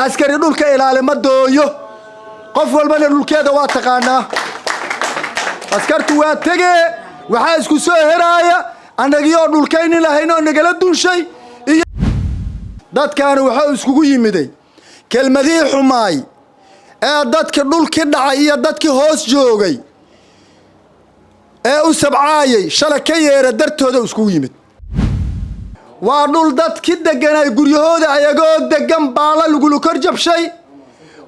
Askari dhulka ilaali ma dooyo, qof walbana dhulkeeda waa taqaanaa. Askartu waa tegee, waxaa isku soo heraaya annagiyoo dhulkayni lahayn oo nagala dunshay iyo dadkaani. Waxau iskugu yimiday kelmadihii xumaay ee dadki dhulkii dhacay iyo dadkii hoos joogay ee u sabcaayay shala ka yeera dartooda iskugu yimid. Waa dhul dadki degganay guryahooda ayagoo deggan baala lagula kor jabshay.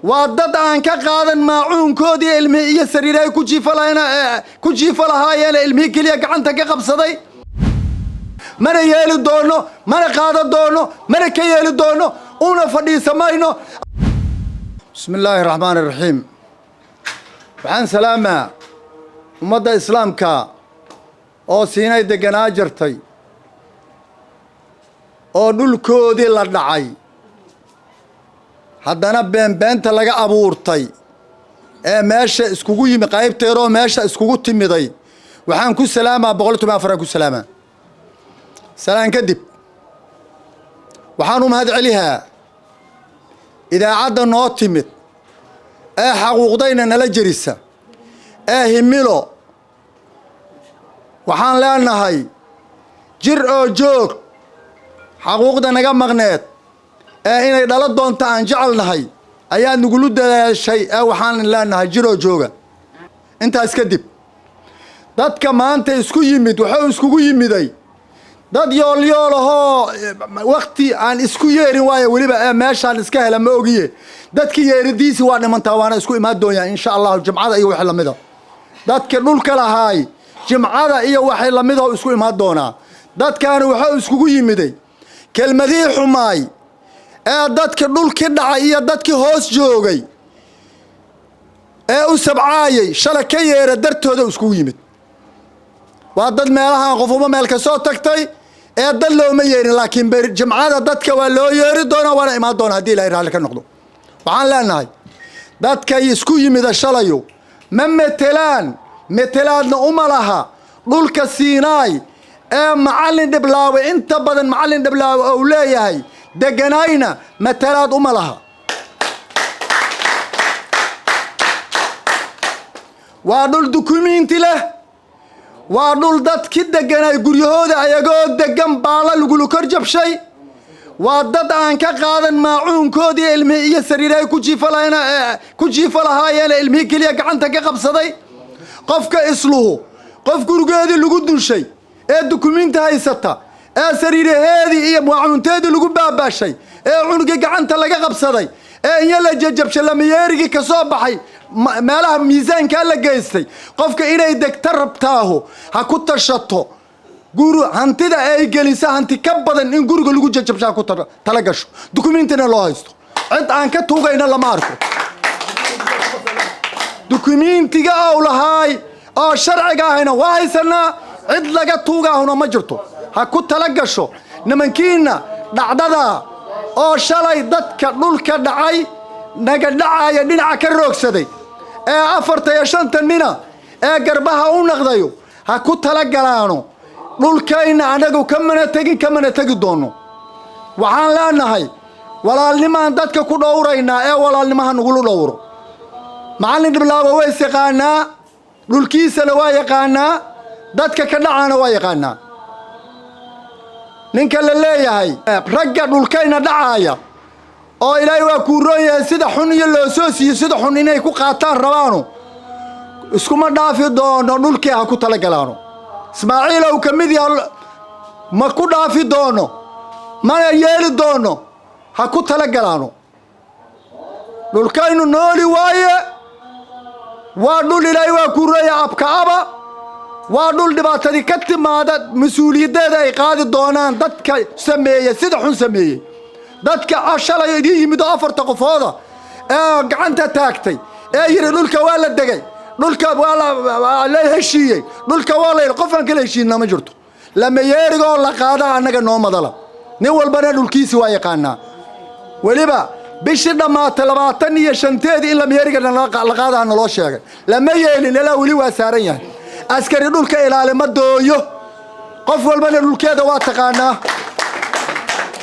Waa dad aan ka qaadan maacuunkoodii, ilmihii iyo sariirahay ku jiifo lahaayeena, ilmihii keliya gacanta ka qabsaday. Mana yeeli doono, mana qaadan doono, mana ka yeeli doono, una fadhiisa mayno. Bismi illaahi raxmaani raxiim. Waxaan salaamaa ummadda Islaamka oo Siinay degganaa jirtay oo dhulkoodii la dhacay, haddana beenbeenta laga abuurtay ee meesha iskugu yimi, qaybteeroo meesha iskugu timiday. Waxaan ku salaamaa 114 aan ku salaamaa. Salaan kadib, waxaan u mahad celihaa idaacadda noo timid ee xaquuqdayna nala jerisa ee Himilo. Waxaan leenahay jir oo joog. Xaquuqda naga maqneed ee inay dhalo doonto aan jecelnahay ayaa nagulu dadaashay ee waxaan leenahay jir oo jooga. Intaas kadib, dadka maanta isku yimid wuxuu iskugu yimiday dad yoolyoolahoo wakti aan isku yeerin waayo weliba ee meeshaan iska hela ma ogiye. Dadki yeeridiisi waa dhimantaa, waana isku imaan doonyaa insha Allahu jimcada iyo wixii lamida. Dadka dhulka lahaay jimcada iyo waxay lamidoo isku imaan doonaa. Dadkaani wuxuu iskugu yimiday kelmadihii xumaay ee dadki dhulkii dhacay iyo dadkii hoos joogay ee u sabcaayay shala ka yeera dartooda iskugu yimid. Waa dad meelahaan qofuma meel ka soo tagtay ee dad looma yeerin, laakiin jimcada dadka waa loo yeeri doonaa, waana imaan doona haddii Ilahay raalli ka noqdo. Waxaan leenahay dadkay isku yimida shalayo ma metelaan, metelaadna uma laha dhulka Siinaay ee Macallin Dhiblaawe, inta badan Macallin Dhiblaawe ou leeyahay deganayna, matalaad uma laha. Waa dhul dukumiinti leh, waa dhul dadki deganay guryahooda ayagoo degan baala lagula kor jabshay. Waa dad aan ka qaadan maacuunkoodii, ilmihii iyo sariirahay ku jiifo lahaayeena, ilmihii keliya gacanta ka qabsaday. Qofka isluhu qof gurigeedii lagu dunshay ee dukumiinti haysata ee sariiraheedii iyo maacuunteedii lagu baabaashay ee cunugii gacanta laga qabsaday ee inya la jajabshay, lamiyeerigii ka soo baxay meelaha miisaankaa la geystay, qofka inay degta rabtaahu ha ku tashato guru hantida ay gelisa hanti ka badan in guriga lagu jajabshaa ku tala gasho, dukumiintina loo haysto. Cid aan ka tuugayna lama arko. Dukumiintiga ou lahaay oo sharciga ahayna waa haysanaa, cid laga tuugaahuna ma jirto. Ha ku tala gasho nimankiina dhacdada oo shalay dadka dhulka dhacay naga dhacaya dhinaca ka roogsaday ee afarta iyo shanta nina ee garbaha u naqdayo, ha ku tala galaano dhulkayna annagu kamana tegin, kamana tegi doonno. Waxaan leenahay walaalnimaan dadka ku dhowraynaa ee walaalnimaha nagula dhowro. Macallin Dhiblaawa waa is yaqaanaa, dhulkiisana waa yaqaanaa, dadka ka dhacaana waa yaqaanaa. Ninka la leeyahay ragga dhulkayna dhacaaya oo Ilaahay waa kuu roon yahay, sida xun iyo loo soo siiyo, sida xun inay ku qaataan rabaano, iskuma dhaafi doono dhulkii. Ha ku talagalaano. Ismaaciil ou ka mid yaha, ma ku dhaafi doono, mana yeeli doono. Ha ku talagalaano, dhulkaynu nooli waaye. Waa dhul Ilaahay waa kuu roon yahay abkaaba. Waa dhul dhibaatadii ka timaada mas-uuliyaddeeda ay qaadi doonaan dadka sameeye, sida xun sameeyey. Dadka shalay idiin yimid oo afarta qofooda ee gacanta taagtay ee yidhi dhulka waa la degay, dhulka waa la heshiiyey, dhulka waa la yidhi, qofaan kala heshiinna ma jirto. Lamayeerigoo la qaada annaga noo madala. Nin walbana dhulkiisi waa yaqaanaa. Weliba bishii dhammaatay 25-teedii in lamayeeriga la qaadaha naloo sheegay, lama yeelin, ilaa weli waa saaran yahay. Askari dhulka ilaali ma dooyo, qof walbana dhulkeeda waa taqaanaa.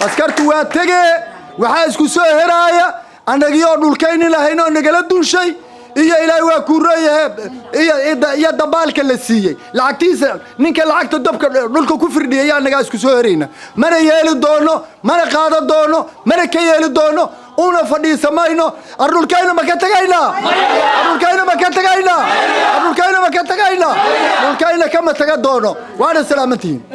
Askartu waa tegee, waxaa isku soo heraaya Annagii oo dhulkayni lahayn oo nagala dunshay iyo Ilaahay waa kuu rooyahe iyo dabaalka la siiyey lacagtiisa, ninka lacagta dabka dhulka ku firdhiyay annagaa isku soo herayna. Mana yeeli doono, mana qaadan doono, mana ka yeeli doono, una fadhiisamayno. Ardhulkayna ma ka tagaynaa? Ardhulkayna ma ka tagaynaa? Ardhulkayna ma ka tagaynaa? Dhulkayna kama taga doono. Waana salaamantihiin.